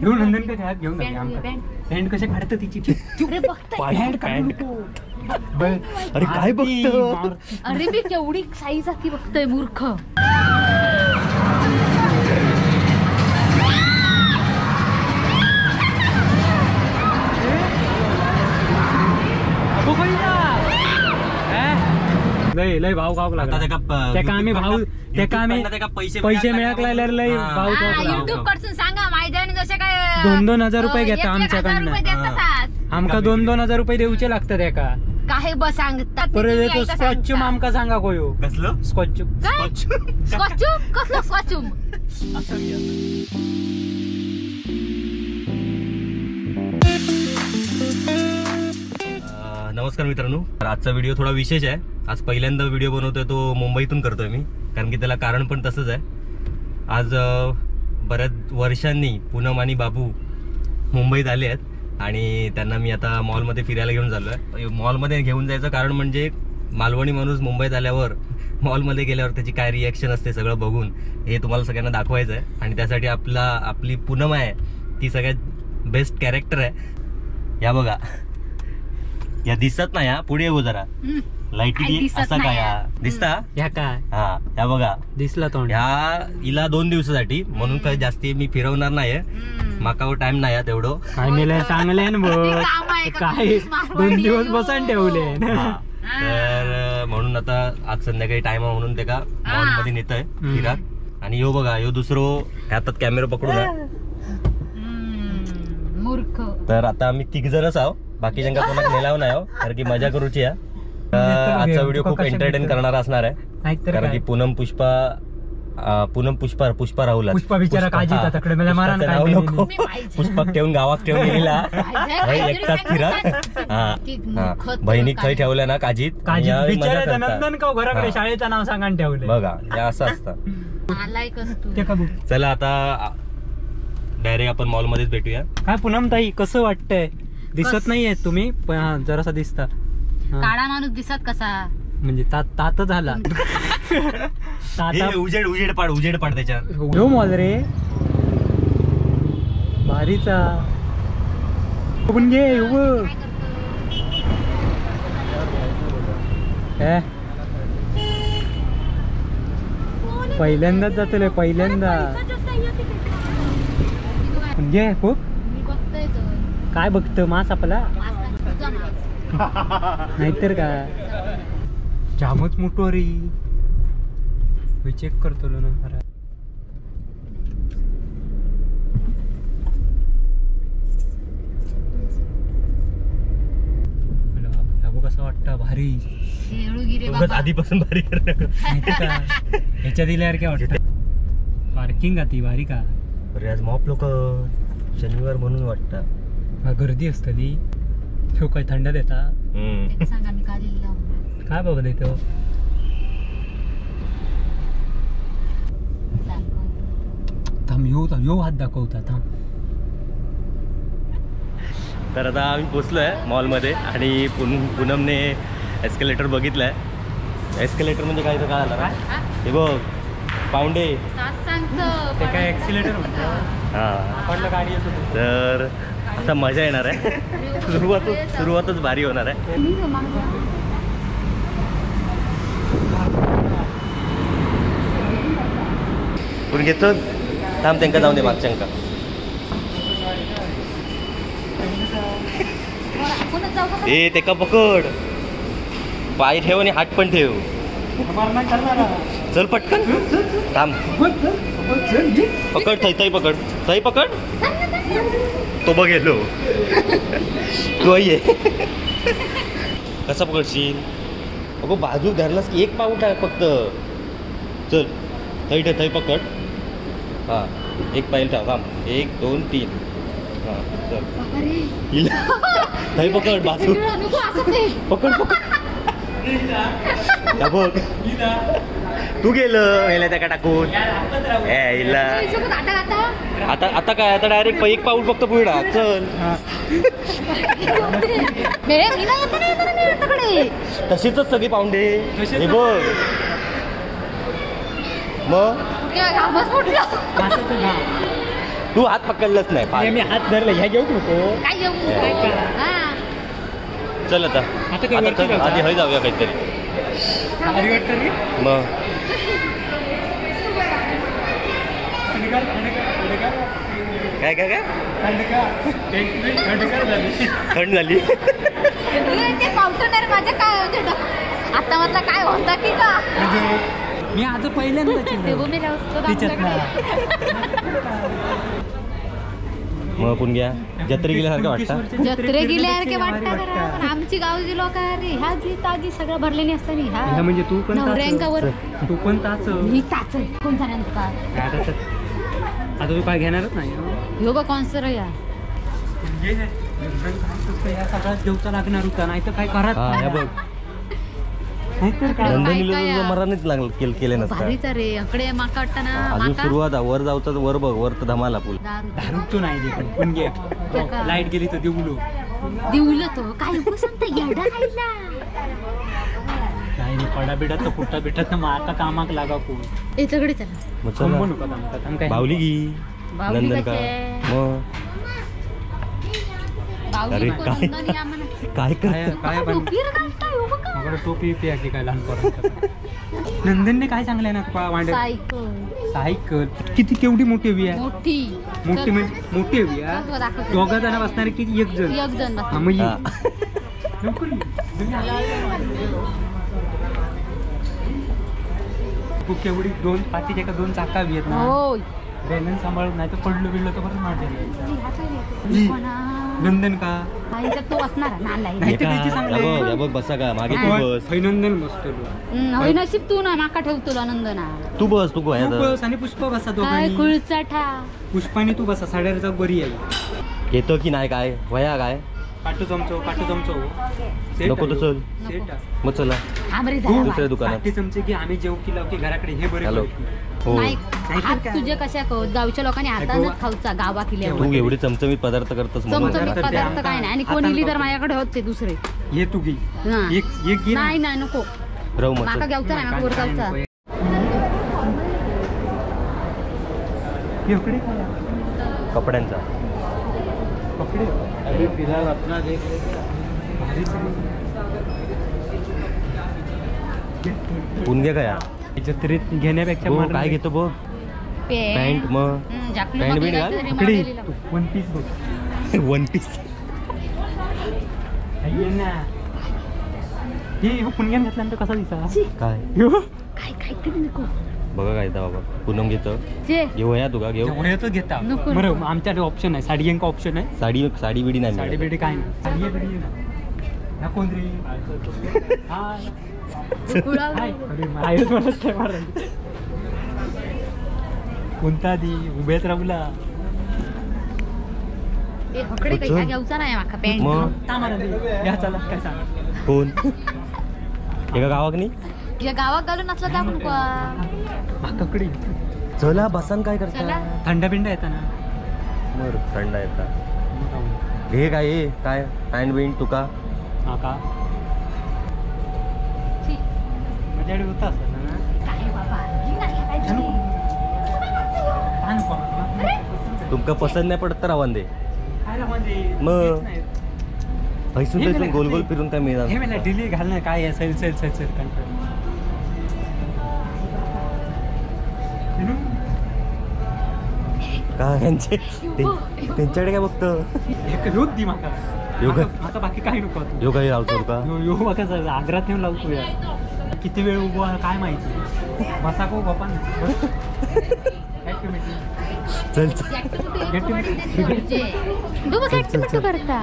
घेऊन नंदन का घेऊन पॅन्ट कसे काढतं तिची. पॅन्ट काढ. अरे काय बघतो? अरे मी केवढी साईज ती बघतोय मूर्ख. लय लय भाव खाऊक लागला त्याका. आम्ही भाव त्याका आम्ही पैसे मिळाक लागल्यावर लय भाव खाऊक. युट्यूब कडसून सांगा मायद्याने जसे काय 2-2 हजार रुपये घेता आमच्याकडनं. आमका 2-2 हजार रुपये देऊचे लागतात त्याका. काय बस सांगतात. परत स्कॉचूम आमका सांगा कोयो कसलं स्कॉचूम. स्कॉचूम कसलं स्कॉचूम? नमस्कार मित्रांनो, आजचा व्हिडिओ थोडा विशेष आहे. आज पहिल्यांदा व्हिडिओ बनवतोय तो मुंबईतून करतोय मी, कारण की त्याला कारण पण तसंच आहे. आज बऱ्याच वर्षांनी पूनम आणि बाबू मुंबईत आले आहेत आणि त्यांना मी आता मॉलमध्ये फिरायला घेऊन चाललो आहे. मॉलमध्ये घेऊन जायचं कारण म्हणजे मालवणी माणूस मुंबईत आल्यावर मॉलमध्ये गेल्यावर त्याची काय रिॲक्शन असते सगळं बघून हे तुम्हाला सगळ्यांना दाखवायचं आहे. आणि त्यासाठी आपली पूनम आहे ती सगळ्यात बेस्ट कॅरेक्टर आहे. या बघा, या दिसत नाही, हा पुढे येऊ जरा लाईटी असा काय दिसता ह्या काय. हा ह्या बघा दिसला तोंड. ह्या हिला 2 दिवसासाठी म्हणून काही जास्ती मी फिरवणार नाही, माका टाइम नाही तेवढं. काय मेलं चांगलं ना काय 2 दिवस बसून ठेवले. तर म्हणून आता आज संध्याकाळी टाइम आहे म्हणून त्याका मॉल मध्ये नेत आहे फिरात. आणि यो बघा यो दुसरो हातात कॅमेरा पकडून आहे मूर्ख. तर आता आम्ही 3 जणच आहोत, बाकीच्यांका कोणाक नेलाव नाही हो, कारण की मजा करूची. आजचा व्हिडिओ खूप एंटरटेन करणार असणार आहे, कारण की पूनम पुष्पा पूनम पुष्पा पुष्पा राहुल पुष्पक ठेवून गावात ठेवून गेलेला एकटाच फिरा. बहिणीक थंय ठेवलं ना काजीत घराकडे शाळेचं नाव सांगा ठेवलं बघा, असं असतं. चला आता डायरेक्ट आपण मॉल मध्येच भेटूया. काय पूनम ताई कसं वाटतंय? दिसत नाहीये तुम्ही पण जरासा दिसता. काळा माणूस दिसत कसा म्हणजे तात झाला. उजेड उजेड पाड, उजेड पाड त्याच्यावर. हो मॉल रे भारीचा बघून घे. पहिल्यांदाच जातले पहिल्यांदा. घे खूप काय बघत मास आपला नाहीतर काय जामच मोठो रे. मी चेक करतो ना. अरे कसं वाटतं भारी आधीपासून भारी ह्याच्या दिल्यावर काय वाटतं. पार्किंग ती भारी का. अरे आज मॉप लोक शनिवार म्हणून वाटतं गर्दी असतली. तो काय थंड देता काय बाबा देतो. थांब यो यो हात दाखवता थांब. तर आता आम्ही पोचलोय मॉलमध्ये आणि पूनमने एस्केलेटर बघितलंय. एस्केलेटर म्हणजे काय काय आलं ना हे बघ पावंडे काय एक्सिलेटर म्हणतो गाडी. तर आता मजा येणार आहे. सुरुवातच भारी होणार आहे. पुढे घेतो थांब त्यांका जाऊन दे मागच्यांका. ए तेका पकड, पाय ठेव आणि हात पण ठेव. चल पटकन थांब पकड थै थै पकड थै पकड. तो बघ गेलो तू आई आहे कसा पकडशील. अगो बाजू धरलास की एक पाऊल टाक फक्त. चल थै ठेव थै पकड. हां एक पाईल ठेव थांब. 1 2 3 हां चल थै पकड बाजू पकड पकड. बघ तू गेलं हेला त्याका टाकून. आता आता काय आता डायरेक्ट एक पाऊल फक्त पुढे चल. तशीच सगळी पाऊंडे हे बघ. मग तू हात पकडलंच नाही. मी हात धरला. ह्या घेऊ नको काय घेऊ. चल आता आधी हय जाऊया काहीतरी. मग काय काय काय थंड झाली. आता म्हटलं काय होता की का मी आता पहिल्यांदा मग कोण घ्या जत्रे गेल्यासारखं वाटतं. जत्रे गेल्यासारखे वाटतं. आमची गावची लोक अरे ह्या जी ताजी सगळं भरलेली असतात. ह्या म्हणजे तू पण नवऱ्यांकावर तू पण ताच मी ताच कोण झालं तुका आता तू काय घेणारच नाही. ह्यो बघ कॉन्सर या सगळ्यात घेऊचा लागणार होता नाही तर काय करत. बघ मरानेच लागलं केले नसतं रे अकडे माका वाटतं ना. अजून सुरुवात वर जाऊचा वर बघ वर तर धमाला पूल दारू नाही दे पण घे लाईट गेली तर दिवलो दिवलो तो काय सांगता येडा आईला काय नाही पडा बिडा तर कुठा बिठत ना माका कामाक लागा कोण ए सगळे चला बावली की नंदन का मग अरे काय काय काय टोपी की काय लहान पोरांना. नंदनने काय सांगलंय ना तुका? सायकल किती केवढी मोठी हवी आहे. मोठी मोठी म्हणजे मोठी हवी आहे. दोघा जण बसणार की एक जण? एक जण. मग केवढी दोन पाठीच्या का दोन चाका हवी आहेत ना. बॅलन्स सांभाळत नाही तर पडलो बिडलो तर परत मारते. नंदन का तो असणार नाही बघ बसा का मागे तू बस. नंदन बसतो नशीब तू ना माका ठेवतो नंदना. तू बस तू बस आणि पुष्पा बसा दोघांनी. कुळचाठा पुष्पाने तू बसा साड्याचा बरी आहे. घेतो की नाही काय वया काय काटू चमचो काटू चमचो नको तर चल मग चला दुसऱ्या दुकानात. चमचे की आम्ही जेव की लाव की घराकडे हे बरे. तुझे कशा गावच्या लोकांनी हातानच खाऊचा गावा केल्या. तू एवढे चमचमीत पदार्थ करतोस. चमचमीत पदार्थ काय नाही. आणि कोण इली तर माझ्याकडे होते दुसरे. हे तू घे एक घे. नाही नाही नको माका गावचा नाही माका वर गावचा. कपड्यांचा कपडे अभी फिलहाल अपना देख. कोण घे काय जत्रेत घेण्यापेक्षा काय घेतो बघ पॅन्ट मग पॅन्ट बिंट घाल वन पीस बघ. वन पीस ना हे पुणग्यान घातल्यानंतर कसा दिसा काय काय काहीतरी नको बघा काय बाबा पूनम घेतो घेऊ या तुका घेऊ तो घेता बरं. आमच्याकडे ऑप्शन आहे साडी ऑप्शन आहे. साडी साडी बिडी नाही साडी बिडी काय नाही. साडी बिडी ना कोण रे कोणता दी उभ्याच राहुला कोण एका गावाक नाही गावात घालून असला तर कडे चला बसान काय करता थंड बिंड येता ना बर थंड येता हे काय काय पॅन्ट बिंट तुका हा का माझ्याकडे होता असं ना काय बाबा तुमका पसंत नाही पडत तर आव्हान दे मग हैसून तैसून गोल गोल फिरून काय मिळणार. हे मला डिले घाल ना काय सैल सैल सैल सैल कंट्रोल काय त्यांच्याकडे काय बघतो एक दी माका माका बाकी काय नको. यो काही लावतो का यो माका आग्रात नेऊन लावतो यार. किती वेळ उभो आहे काय माहिती बसा को बापा. चल करता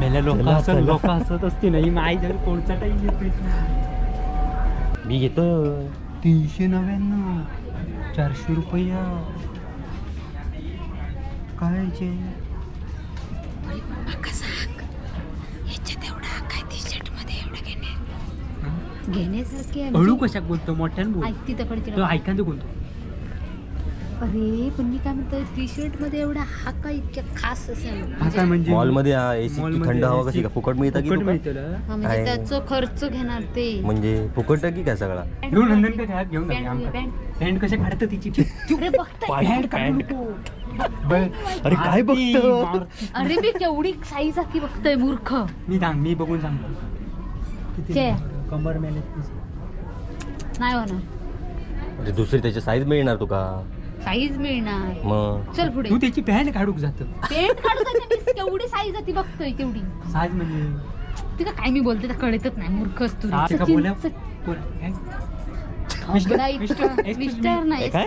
मेल्या लोक हसत लोक हसत असते नाही माई जर कोणचा टाईम घेतो मी घेतो 399 400 रुपया काय घेण्यासारखे हळू कशाक बोलतो मोठ्यानं बोल. ऐकती तकडे तो ऐकायचं बोलतो. अरे पण मी काय म्हणतो टी शर्ट मध्ये एवढा हा काय इतक्या खास असेल म्हणजे मॉल मध्ये एसी थंड हवा कशी का फुकट मिळतं की फुकट तुका? मिळतं म्हणजे आहे. त्याचा खर्च घेणार ते म्हणजे फुकट की काय सगळा घेऊन नंदन का घेऊन पॅन्ट, पॅन्ट कशा काढतं तिची अरे बघताय पॅन्ट काढू नको. अरे काय बघतो? अरे मी केवढी साईज आखी बघतोय मूर्ख. मी सांग, मी बघून सांगतो किती कंबर मेले नाही होणार. अरे दुसरी त्याची साईज मिळणार तुका. साईज मिळणार मग चल पुढे. तू त्याची पॅन्ट काढूक जात. पॅन्ट काढू जाते मी केवढी साईज आती बघतोय तेवढी साईज म्हणजे तिला काय मी बोलते तर कळतच नाही. मूर्खच तू. मिस्टर नाही काय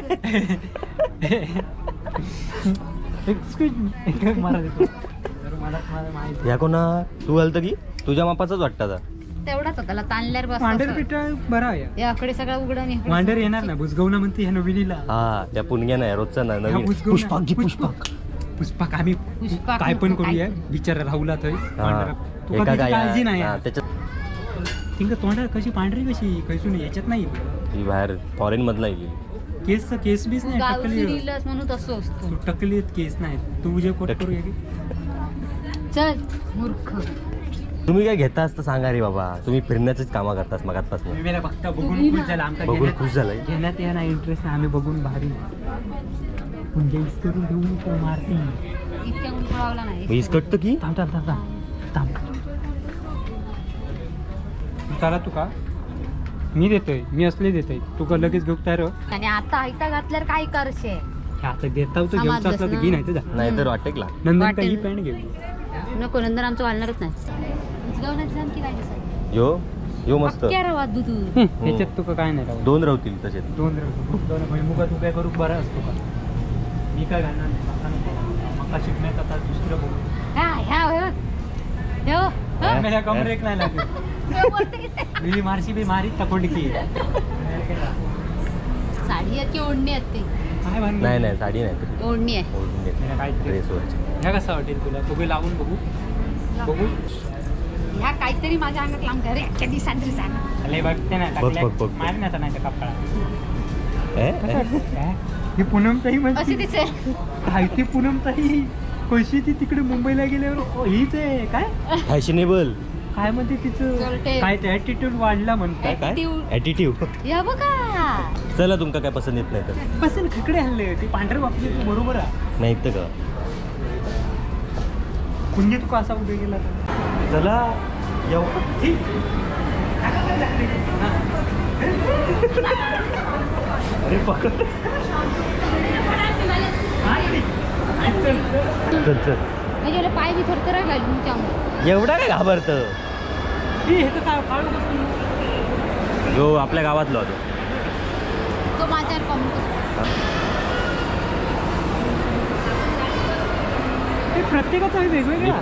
एक्सक्यूज या कोणा तू घालतं की तुझ्या मापाचाच वाटतं आता. तेवढाच होता ताणल्यावर बस. वांडर पिठा बरा आहे. याकडे सगळा उघडा नाही. वांडर येणार ना बुजगवना म्हणते ह्या नविनीला. हा त्या पुणग्या नाही रोजचा ना नवीन पुष्पाक जी पुष्पाक पुष्पाक आम्ही काय पण करूया बिचारा राहुला थंय. तुका काळजी नाही तिंका तोंडा कशी पांढरी कशी खैसून याच्यात नाही ती बाहेर फॉरेन मधला येईल. केस केस बीस नाही टकली म्हणून तसं असतो. तू टकली केस नाही तू जे कोट करूया की चल मूर्ख. तुम्ही काय घेता असं सांगा रे बाबा. तुम्ही फिरण्याचंच कामा करतास मगातपासून. मी बघता बघून खुश झाला. आमका बघून खुश झालं. घेण्यात या नाही इंटरेस्ट नाही. आम्ही बघून भारी म्हणजे करून घेऊ नको मारती. इतक्या नाही इसकटतं की थांब थांब थांब थांब चला तुका मी देतोय. मी असले देतोय तुका लगेच घेऊ तयार. आणि आता आयता घातल्यावर काय करशे? आता देता तो घेऊच असला तर घे नाही तर जा. नाही तर वाटेल नंदन काही पॅन्ट घेऊ नको. नंदन आमचं घालणारच नाही. यो यो मस्त त्याच्यात तुका काय नाही. दोन राहतील तसे दोन राहतील. मुका तू काय करू बरं असतो का? मी काय घालणार नाही. मका शिकण्यात आता दुसरं बघू. मेरा कमर एक नाही लागेल. मी मारशी बी मारी तकोंडकी. साडी आहे की ओढणी आहे ते? नाही नाही साडी नाही, ओढणी आहे. काय ड्रेस ह्या कसा वाटेल तुला? बघू लावून बघू बघू. ह्या काहीतरी माझ्या अंगात लांब कर रे. दिसा लय बघते ना मार ना नाही कपाळा. ही पूनमताई अशी दिसेल काय ती पूनमताई कशी ती तिकडे मुंबईला गेल्यावर हीच आहे काय फॅशनेबल काय म्हणते तिचं काय ते ॲटिट्यूड वाढला म्हणतात. काय ॲटिट्यूड या बघा. चला तुमका काय पसंत येत नाही तर पसंत खेकडे आणले ते पांढरे बापले तू बरोबर आहे नाही तर का कुंजी तुका असा उभे गेला. चला येऊ. अरे पकड चल चल. म्हणजे पाय बी थरथर घालून एवढा काय घाबरतं? हे तर काय काळू जो आपल्या गावातला होतो तो माझ्यावर कॉमेंट. ते प्रत्येकाचा वेगवेगळा.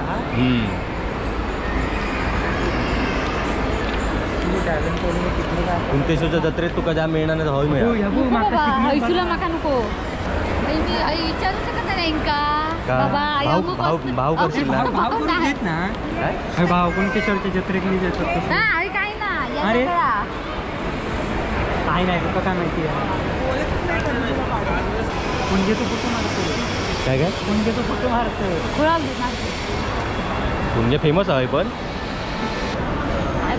कुंतेश्वरच्या जत्रेत तुका ज्या मिळणार नाही हवी मिळणार. तुला माका नको. मी विचारू शकत नाही का बाबा? भाव करशील ना? भाव करून घेत ना भाव कुंतेश्वरच्या जत्रेत नाही जातात. काय ना अरे काय नाही तुका काय माहिती आहे? कुंजेचं फोटो मारतो. काय काय कुंजेचं फोटो मारतो. कुंजे फेमस आहे पण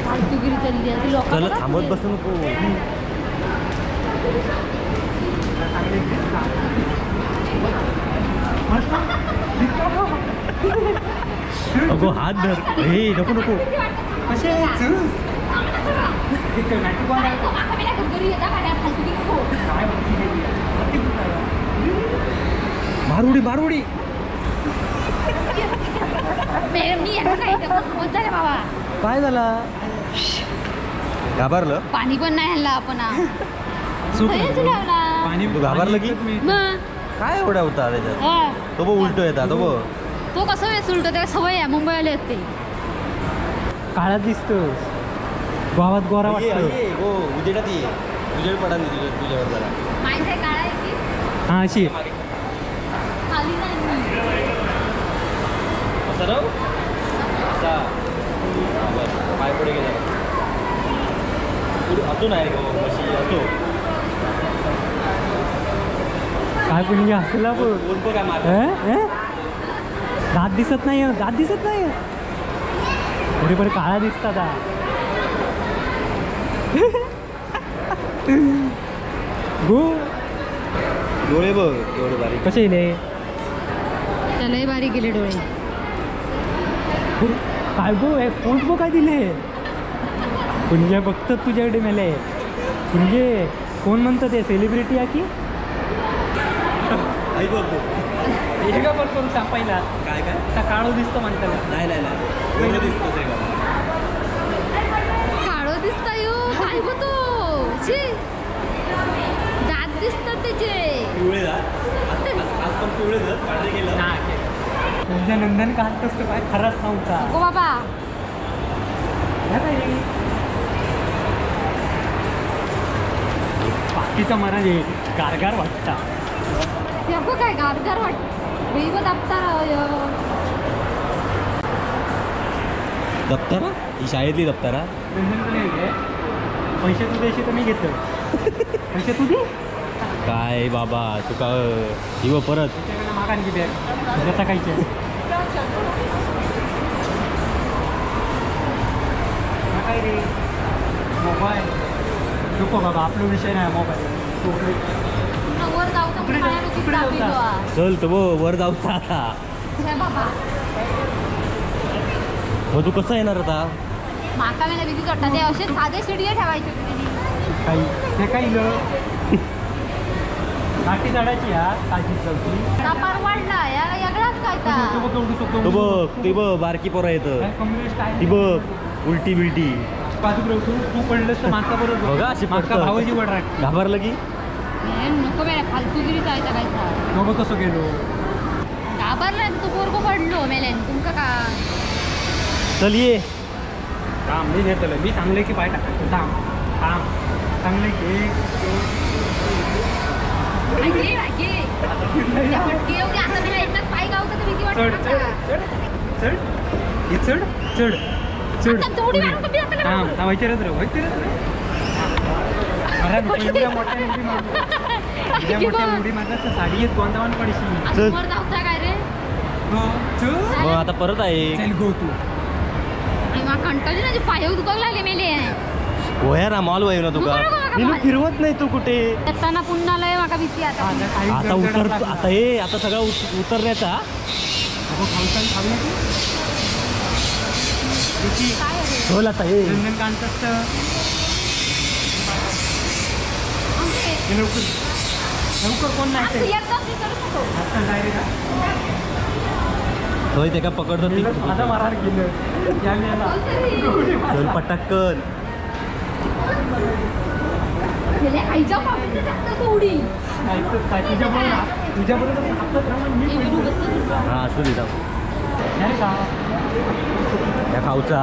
फालतूगिरी चालली आहे. चला थांबत बसू नको. अगो हात धर. हे नको नको. कसे मारुडी मारुडी. काय झाला? घाबरलं? पाणी पण नाही आणलं आपण. पाणी घाबरलं की काय एवढा होता त्याच्यात? तो बघ उलटो येतात. तो बघ तो कसं वेळ उलटो, त्याला सवय आहे. मुंबईला येते काळा दिसतो गावात गोरा वाटतो. हो उजेडात ये. उजेड पडा तुझ्यावर जरा. माझ्या काळा आहे की हा अशी खाली नाही असं राहू असा बस पाय पुढे गेला अजून आहे का मशी असो काय पण हसला बोलतो काय मार दात दिसत नाही, दात दिसत नाही, पुढे पुढे काळा दिसतात. गो डोळे बघ एवढे बारीक कसे येले लय बारीक गेले डोळे. काय गो हे कोण गो काय दिले पुंजे बघतात तुझ्याकडे मेले. पुंजे कोण म्हणतं ते सेलिब्रिटी आहे की हे का करून सांग पहिला. काय काय आता काळो दिसतो म्हणताना. नाही नाही नाही दिसतोच रे बाबा. काळो दिसतो यो काय गो तो, दात दिसतात त्याचे पिवळे दात. आज पण पिवळे दात पांढरे गेलं. तुझ्या नंदन का असतो काय खराच नव्हता. गो बाबा बाकीचा मरा गारगार वाटता. काय गारगार वाट दप्तरा ही शाळेतली दप्तरा. पैसे तू देशी तर मी घेतो. पैसे तू दे. काय बाबा तुका हिव परत मागा आणखी बॅग त्याचा कायचे काय रे मोबाईल नको बाबा, आपला विषय नाही मोबाईल. चल तो वर जाऊचा आता. मग तू कसं येणार आता? माका मला भीतीच वाटतं. ते असे साधे शिडी ठेवायचे काही ते काही काठी झाडाची हा काठी चौथी तापार वाढला या वेगळाच काय तो बघ ते बघ बारकी पोरं येतं ती बघ उलटी बिलटी बाजूक तू पडलंस तर माका बरोबर बघा अशी माका भावाची वड राख घाबरलं की नको मेला फालतूगिरी जायचा काय नको कसं गेलो घाबरलं तू पोरगो पडलो मेल्यान तुमका का. चल ये थांब मी घेतलं मी चांगलं की पाय टाकायचं. थांब थांब चांगलं की चढ चढ चढ चढ चढ चढ वैतरच रे वैतरच रे. एवढ्या मोठ्या उडी मारल्या मोठ्या उडी मारल्या तर साडी येत गोंदावान पडशी. मग आता परत आहे चल गो तू. कंटाळली ना पाय दुखायला लागले मेले. होया ना मॉल वय ना तुका मी फिरवत नाही तू कुठे येताना पुन्हा लय माका भीती. आता आता उतर आता हे आता सगळं उतरण्याचा चल आता हे लवकर लवकर कोण नाही होय ते का पकडतो चल पटकन. हा असू दे त्या खाऊचा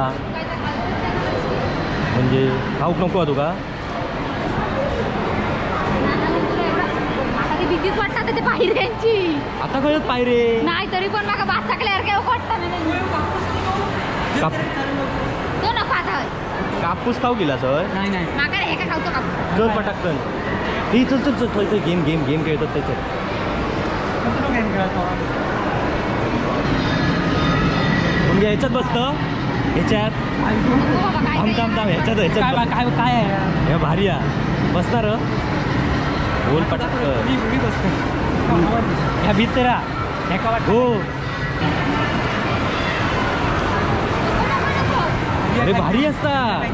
म्हणजे खाऊक नको तुका. भीतीच वाटतात ते पायऱ्यांची. आता कळत पायरे नाही तरी पण माका वाचकल्यासारखं वाटतं. तो नको आता कापूस खाऊ गेला सर. नाही नाही माका हे का खाऊचो कापूस. चल पटकन ती चल चल चल थंय गेम गेम गेम खेळतात त्याच्यात. म्हणजे ह्याच्यात बसतं ह्याच्यात थांब थांब थांब ह्याच्यात ह्याच्यात काय काय आहे हे भारी आहे बसणार बोल पटकन. मी बसतो ह्या भितरा ह्याका वाटतं हो. अरे भारी असता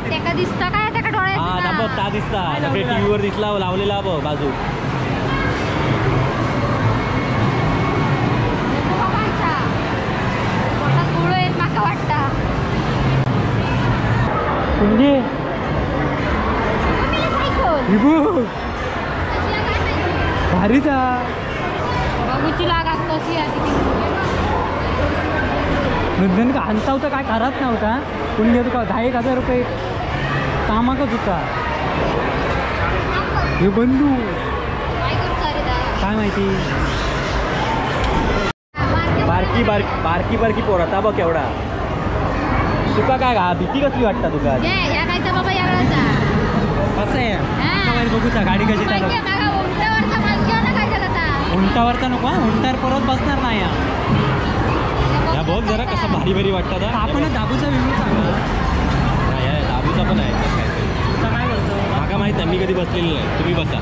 त्याका दिसता काय त्याका डोळ्यात. हा बघ ता दिसता टीव्ही वर दिसला लावलेला बघ बाजू. म्हणजे भारीचा बघूची लाग कशी आहे. नंदन का आणता होता काय करत नव्हता कोणी तुका 10,000 रुपये कामाकच होता हे बंधू काय माहिती. बारकी बारकी बारकी बारकी पोरा ता बघ केवढा तुका काय घा भीती कसली वाटता तुका? कसं आहे बघूचा गाडी कशी चालव. उंटावरचा नको उंटावर परत बसणार नाही. या बघ जरा कसं भारी भारी वाटतं. आपण दाबूचा व्ह्यू सांगा. नाही दाबूचा पण आहे काय करतो माका माहित नाही, मी कधी बसलेली नाही, तुम्ही बसा.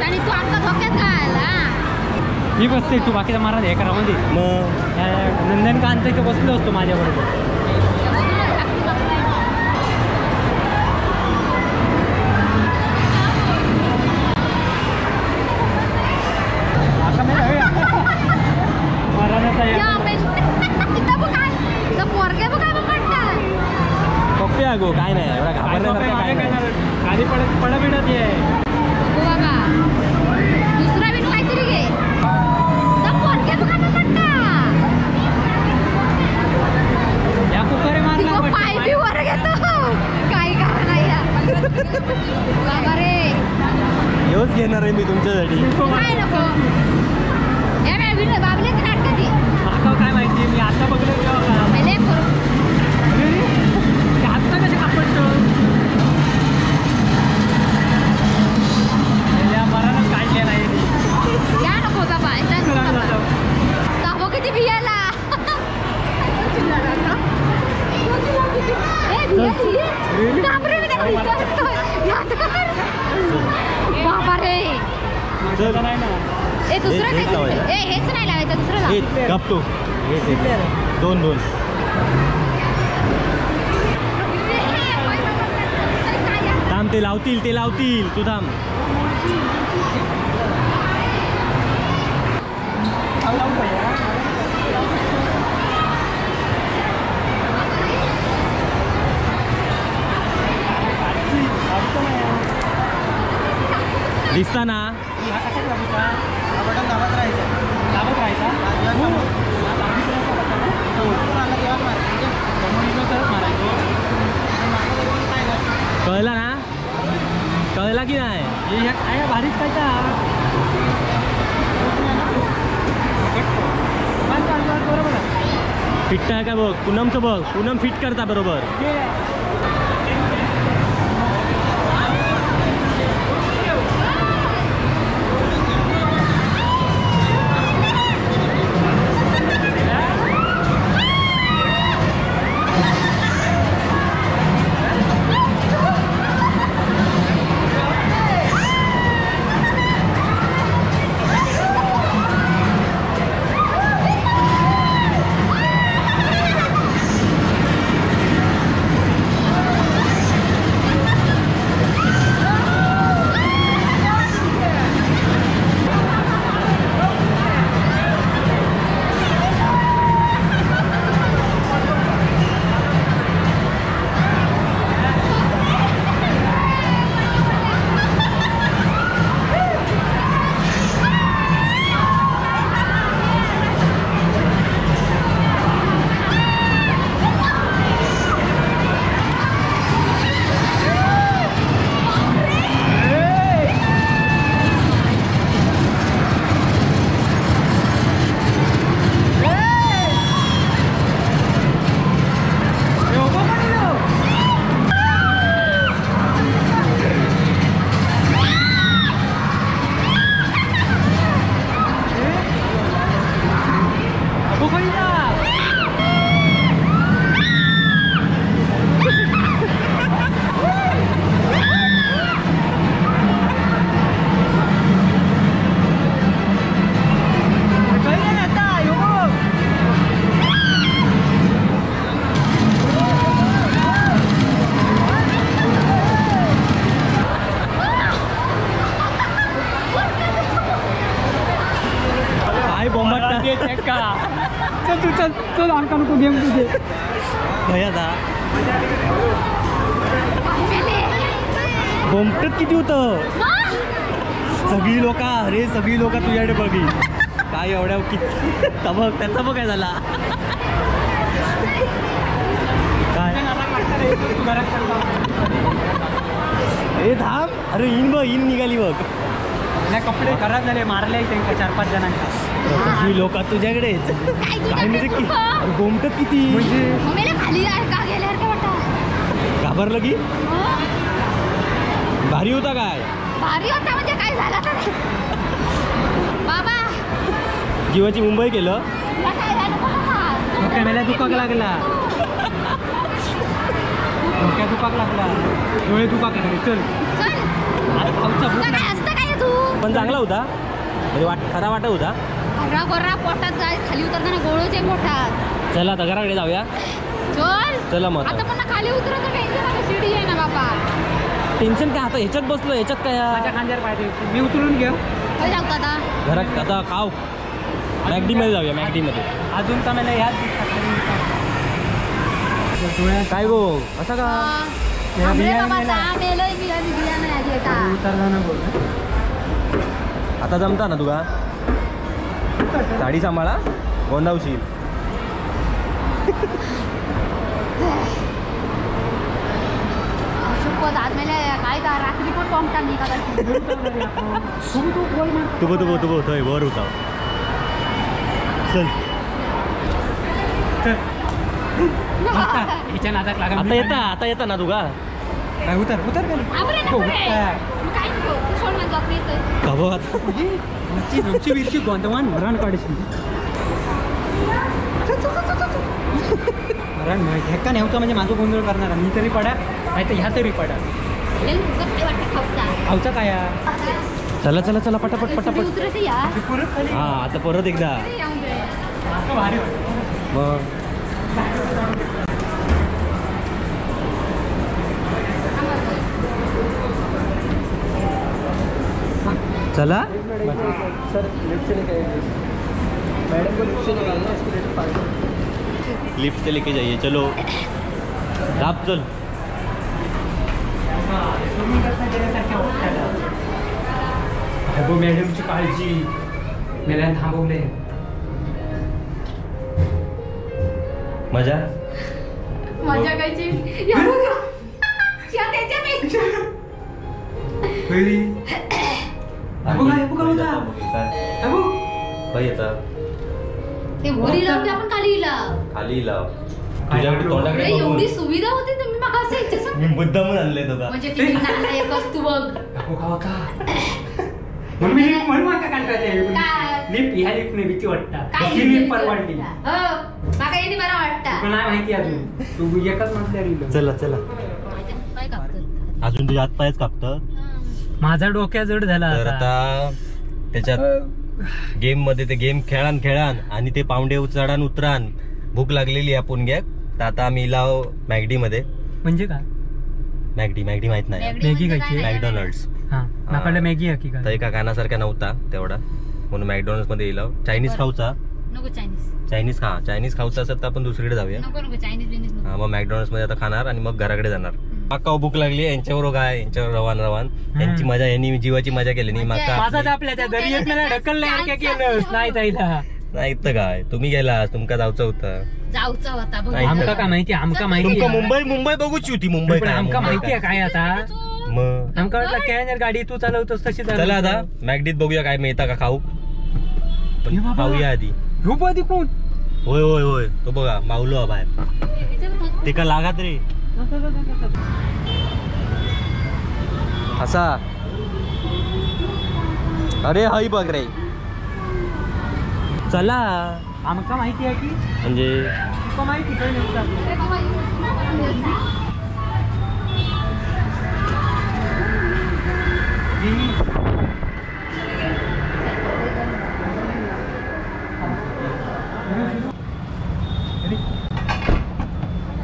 आणि तू आमका धोक्यात घाल. मी बसते तू बाकीचा मारा हे करा मध्ये. मग नंदनकांत इथे बसलो असतो माझ्याबरोबर. गो काय नाही एवढा घाबरण्यासारखं काय नाही. खाली पडत पडबिडत ये बाबा दुसरा बिन काहीतरी घे. या कुकरे मारला पाय बी वर घेतो काय करा नाही बाबा रे. योच घेणार आहे मी तुमच्यासाठी. काय नको या मी बिन बाबले की नाटक ती माका काय माहिती मी आता बघलो तेव्हा पहिले करू. आता कसे कापडतो मरानच काढले नाही. या नको बाबा किती भियाला बाबा रे. ए दुसरं काय हेच नाही लावायचं दुसरं कापतो दोन दोन. थांब ते लावतील ते लावतील तू थांब. दिसता ना दाबत राहायचा कळला ना कळला की नाही? काय भारीच काय बरोबर फिट आहे का बघ पूनमचं बघ पूनम फिट करता बरोबर. चल तू चल चल आमका नको गेम तुझे भैया बोंबटत किती होतं सगळी लोक. अरे सगळी लोक तुझ्याकडे बघी काय एवढ्या किती बघ त्याचा बघ काय झाला काय. ए थांब अरे इन बघ इन निघाली बघ. नाही कपडे खराब झाले मारले त्यांना 4-5 जणांना. सगळी लोक तुझ्याकडेच काय म्हणजे गोमटत किती म्हणजे घाबरलं की भारी होता काय भारी होता म्हणजे काय झालं तर बाबा जीवाची मुंबई केलं डोक्याला दुखाक लागला डोक्या दुखाक लागला डोळे दुखाक लागले. चल काय असतं काय तू पण चांगला होता म्हणजे वाट खरा वाटत होता. खरा खरा पोटात जाय खाली उतरताना गोळोचे पोटात. चला आता घराकडे जाऊया. चल चला मग आता पण खाली उतरत टेन्शन शिडी आहे ना बाबा. टेन्शन काय आता ह्याच्यात बसलो ह्याच्यात काय माझ्या खांद्यावर पाय द्यायचे मी उतरून घेऊ. काय सांगता आता घरात आता खाऊ मॅगडी मध्ये जाऊया. मॅगडी मध्ये अजून तर मला ह्याच काय गो असं का आता जमता ना तुका साडी सांभाळा गोंधावशील. काय रात्री पण कोंबटा मी तुबो तुबो तुबो थंय वर होता. चल ह्याच्या नादात लागा. आता येता आता येता ना तुका उतर उतर तुमची विरची गोंधवान मरण काढशील मरण ह्याका नेवता म्हणजे माझं गोंधळ करणार मी तरी पडा नाही तर ह्या तरी पडा. खाऊचा काय चला चला चला पटापट पटापट. हा आता परत एकदा मग चला सर लिफ्ट से लेके मैडम को लिफ्ट से निकालना उसको लिफ्ट से लेके जाइए. चलो दाब चल. मॅडमची काळजी मेल्यानं थांबवले. मजा मजा कायची खाली लाव तुझ्याकडे तोंडाकडे एवढी सुविधा होती तुम्ही मग असं मी मुद्दामून आणले तुका म्हणजे किती नालायक तू बघ. म्हणून माका कंटाळा लिफ्ट ह्या लिफ्ट नाही भीती वाटता ही लिफ्ट परवडली माका येणे बरं वाटता तुला नाही माहिती अजून तू एकच म्हटलं. चला चला अजून तुझ्या हात पायच कापतं. माझा डोक्या जड झाला. तर आता त्याच्यात गेम मध्ये ते गेम खेळान खेळान आणि ते पावंडे चढान उतरान भूक लागलेली आहे पुणग्याक. तर आता आम्ही लाव मॅगडी मध्ये. म्हणजे काय मॅगडी? मॅगडी माहित नाही. मॅगी खायची मॅकडॉनल्ड्स. हा मॅगी आहे की काय तर एका कानासारखा नव्हता तेवढा म्हणून मॅकडॉनल्ड्स मध्ये येईल. चायनीज खाऊचा नको चायनीज. चायनीज खा चायनीज खाऊचा असेल तर आपण दुसरीकडे जाऊया. नको नको चायनीज बिनीज नको. हा मग मॅकडॉनल्ड्स मध्ये आता खाणार आणि मग घराकडे जाणार. माका भूक लागली यांच्यावर काय यांच्यावर रवान रवान यांची मजा यांनी जीवाची मजा केली नाही. माका आपल्या त्या दरियेत मला ढकललं केलं नाही ताईला नाही तर काय तुम्ही गेला तुमका जाऊचं होतं जाऊचं होता. आमका काय माहिती आमका माहिती मुंबई मुंबई बघूची होती मुंबई आमका माहिती आहे काय आता मग आमका वाटलं कॅनर गाडी तू चालवतोस तशी. चला आता मॅगडीत बघूया काय मिळता का खाऊ. खाऊया आधी. आधी कोण? होय होय होय तो बघा माऊलो बाहेर ते का लागत रे असा. अरे हई बघ रे चला आमका माहिती आहे की म्हणजे तुका माहिती काय नव्हतं.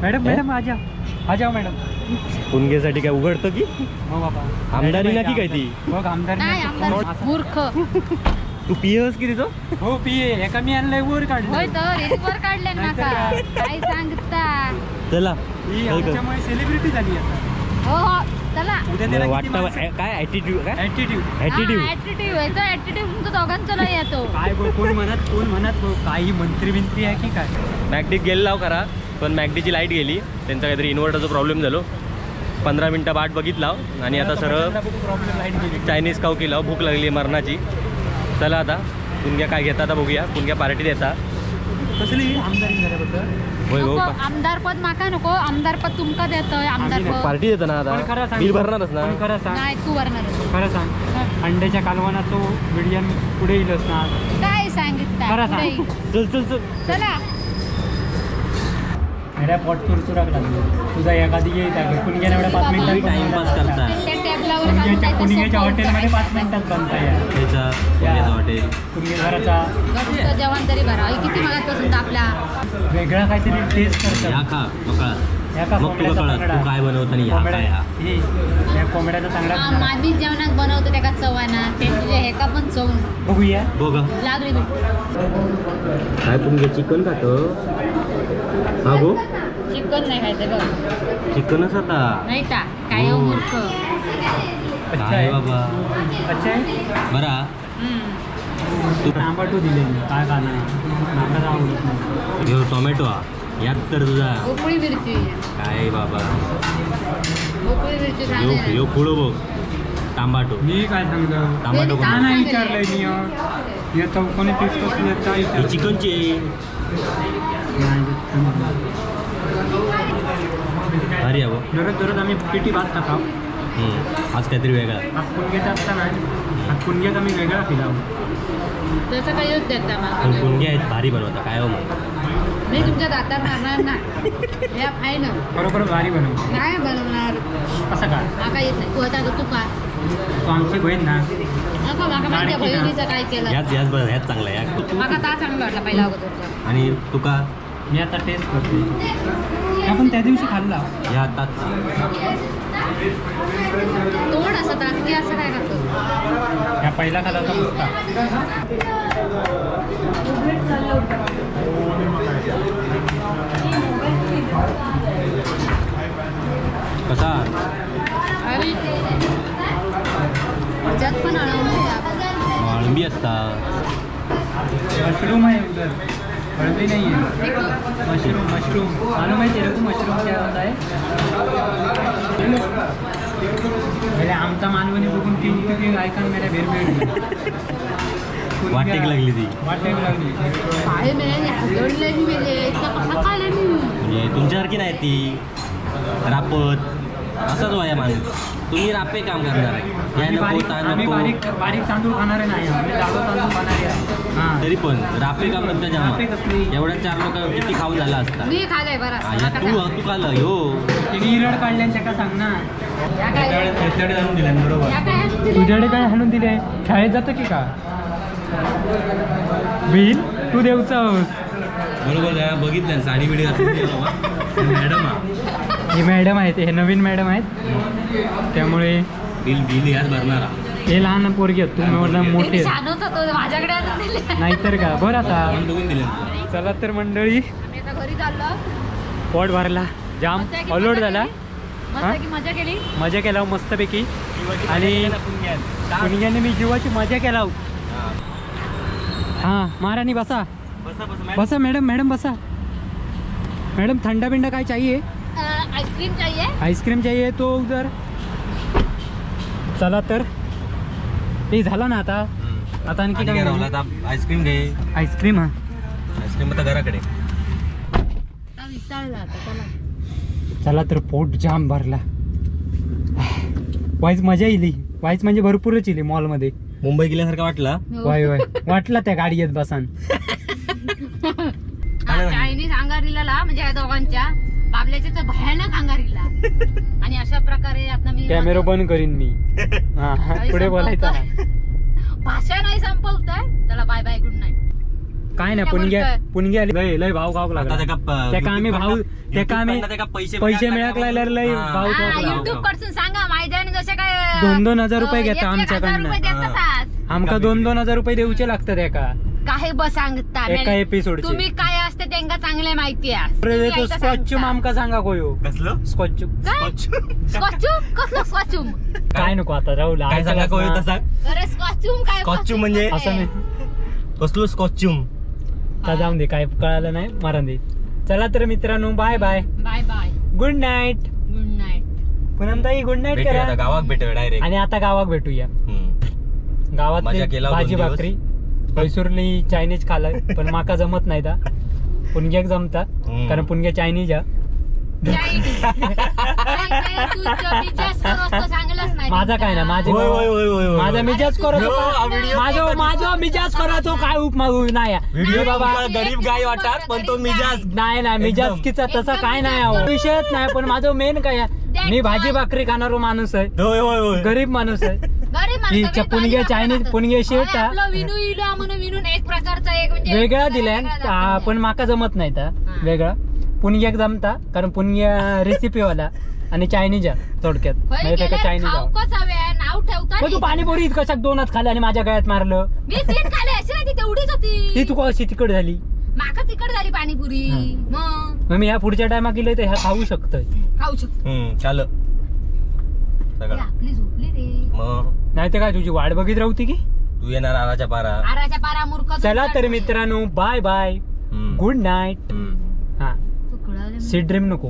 मॅडम मॅडम आ जाओ आ जाओ मॅडम. पुणग्यासाठी काय उघडतं की हो बाबा आमदारी ना की काय ती बघ आमदारी नाही आमदार मूर्ख तू पियस की तिथं? हो पिये एका मी आणलंय वर काढलं. होय तर वर काढलं माका काय सांगता. चला ही आमच्यामुळे सेलिब्रिटी झाली आता. हो हो चला उद्या त्याला वाटतं काय ॲटिट्यूड काय ॲटिट्यूड ॲटिट्यूड ॲटिट्यूड आहे तो ॲटिट्यूड तुमचा दोघांचा नाही येतो. काय बोल कोण म्हणत कोण म्हणत काही मंत्री बिंत्री आहे की काय. मॅगडीत गेल लाव करा पण मॅगडीची लाईट गेली त्यांचा काहीतरी इन्व्हर्टरचा प्रॉब्लेम झालो. 15 मिनटं वाट बघितला आणि आता सरळ चायनीज खाऊ केलं. भूक लागली मरणाची. चला आता पुणग्या काय घेता आता बघूया. पुणग्या पार्टी देता कसली आमदारी झाल्याबद्दल. होय हो आमदारपद माका नको आमदारपद तुमका देतोय. आमदारपद पार्टी देतो ना आता बिल भरणारच ना. खरं सांग नाही तू भरणार. खरं सांग अंड्याच्या कालवाना तो मीडियम पुढे येईलच ना. काय सांगितलं खरं सांग. चल चल चल चला अरे पोट चुरचुराक लागलं तुझा एखादी येत आहे कुणी गेल्या 5 मिनिटात टाइमपास करता. त्या टॅबला पुणग्याच्या हॉटेलमध्ये 5 मिनिटात बनता या. हॉटेल पुणगेघराचा जेवण तरी बरं किती मगातपासून आपला वेगळा काहीतरी टेस्ट करतात. ह्या खा मका मग तुका कळत तू काय बनवतो आणि ह्या काय ह्या कोंबड्याचा चांगला आम्ही जेवणात बनवतो त्याका चव ना ते तुझ्या हेका पण चव बघूया बघ लागली. काय पुणगे चिकन खातो? हा गो चिकन नाही खायचं बघ. चिकनच आता नाही का काय मूर्ख काय बाबा. अच्छा आहे बरा टोमॅटो दिले काय खाणार माका आवडत नाही. टोमॅटो हा यात तर तुझा उकळी मिरची काय बाबा. उकळी मिरची यो खुळो बघ टांबाटो. मी काय सांगतो टांबाटो का नाही विचारलंय मी हे चौकोनी पीस कसली चिकनची भारी आहे. दररोज दररोज आम्ही पिटी भात खातो. आज काहीतरी वेगळा. आज पुणग्याचा असताना आज पुणग्यात आम्ही वेगळा फिरावं. त्याचा काही यूज देता पण पुणगे आहेत भारी बनवता काय हो मग. मी तुमच्या दातात मारणार नाही या फायनल. बरोबर भारी बनवतो. नाही बनवणार असं का माका येत नाही. तू आता तू का तू आमची बहीण ना नको माका माझ्या बहिणीचं काय केलं. ह्याच ह्याच बरं ह्याच चांगला आहे. माका ता चांगला वाटला पहिला अगोदरचा. आणि तुका मी आता टेस्ट करते. आपण त्या दिवशी खाल्ला ह्या आताच तोड असं ताकी असं काय करतो. ह्या पहिला खाल्ला होता मस्त. कसा अरे त्यात पण अळंबी असतात. मशरूम आहे उधर अळंबी नाही आहे. मशरूम मशरूम मालूम है तेरे को मशरूम क्या होता है? म्हणजे आमचा मालवणी बघून ती होती ती ऐकान मेल्या भेर भेट वाटेक लागली ती वाटेक लागली. काय मेले म्हणजे तुमच्यासारखी नाही ती रापत असाच वाया माणूस. तुम्ही रापे काम करणार आहे या नको ता नको. बारीक बारीक तांदूळ खाणारे नाही आम्ही, जाडो तांदूळ खाणारे आहे. तरी पण रापे काम तुमच्या जामा एवढ्या 4 लोक किती खाऊन झाला असता. मी खाल्लंय बरं. तू तू खाल्लं हो तिने इरड काढल्यान त्याका सांग ना. आणून दिल्या बरोबर. तुझ्याकडे काय हाणून दिले? शाळेत जातो की का बिल तू देवचा बरोबर. बघितलं साडी बिडी घातली मॅडम. ही मॅडम आहेत हे नवीन मॅडम आहेत त्यामुळे बिल बिल ह्याच भरणार. हे लहान पोरगी आहेत तुम्ही मोठे नाहीतर का बरं आता बघून दिले. चला तर मंडळी पोट भरला जाम ऑलोड झाला. मजा केली मजा केला मस्तपैकी. आणि पुणग्याने मी जीवाची मजा केला. हां महाराणी बसा बसा मॅडम मॅडम बसा मॅडम. ठंडा बिंडा काय चाहिए? आइसक्रीम चाहिए. आइसक्रीम चाहिए तो उधर. चला तर ते झाला ना आता. आता आणखी काय आता आईस्क्रीम घे. आईस्क्रीम हा आईस्क्रीम आता घराकडे. चला तर पोट जाम भरला. वाईज मजा येईल. वाईज म्हणजे भरपूरच येईल मॉलमध्ये. मुंबई गेल्यासारखा वाटला. वाय वाय वाटला त्या गाडीत बसान. चायनीज अंगारीला म्हणजे या दोघांच्या बाबल्याच्या तर भयानक अंगारीला. आणि अशा प्रकारे आता मी कॅमेरा बंद करीन मी. पुढे बोलायचं भाषा नाही संपवताय. चला बाय बाय गुड नाईट. काय नाही पुणग्या पुणग्या लय लय भाव खाऊक लागला. त्याका आम्ही भाव त्याका आम्ही पैसे मिळाक लागले लय भाव. युट्यूब कडसून सांगा माहिती जसे काय 2-2 हजार रुपये घेता आमच्याकडनं. आमका 2-2 हजार रुपये देऊचे लागतात एका. काय बस सांगता एका एपिसोड. तुम्ही काय असते त्यांना चांगले माहिती आहे. स्कॉचूम आमका सांगा कोयो कसलं स्कॉचूम. स्कॉचूम कसलं स्कॉचूम काय नको आता राहुल काय सांगा कोयो तसा. अरे स्कॉचूम काय स्कॉचूम म्हणजे असं कसलं स्कॉचूम आता जाऊन दे काय कळालं नाही मारा दे. चला तर मित्रांनो bye bye bye bye good night good night. पूनमताई good night करा. गावात भेटूया डायरेक्ट. आणि आता गावात भेटूया. गावात भाजी भाकरी म्हैसूरली चायनीज खाल्लं पण माका जमत नाही ता पुणग्याक जमता कारण पुणग्या चायनीज. माझा काय ना माझे माझा मिजाज करतो माझो माझो मिजाज करायचो काय उपमा नाही बाबा गरीब गाय वाटत पण तो मिजाज नाही नाही मिजाज किचा तसा काय नाही विषयच नाही. पण माझं मेन काय मी भाजी भाकरी खाणारो माणूस आहे, गरीब माणूस आहे. पुणग्या चायनीज पुणग्या शेट विनू इलो म्हणून विनून एक प्रकारचा एक म्हणजे वेगळा दिलाय, पण माका जमत नाही ता वेगळा. पुणग्याक जमता कारण पुणग्या रेसिपी वाला आणि चायनीज थोडक्यात चायनीज. तू पाणीपुरी कशाक दोन हात खाल्ले आणि माझ्या गळ्यात मारलं. मी तीन खाल्ले अशी नाही, ती तेवढीच होती. ती तुका अशी तिकड झाली, माका तिकड झाली पाणीपुरी. मग मी ह्या पुढच्या टायमा केलं तर ह्या खाऊ शकतोय, खाऊ शकतो. चाल आपली झोपली रे मग, नाही तर काय तुझी वाट बघित राहती की तू येणार आराच्या पारा, आराच्या पारा मूर्ख. चला तर मित्रांनो, बाय बाय, गुड नाईट. हा, सीट ड्रीम नको.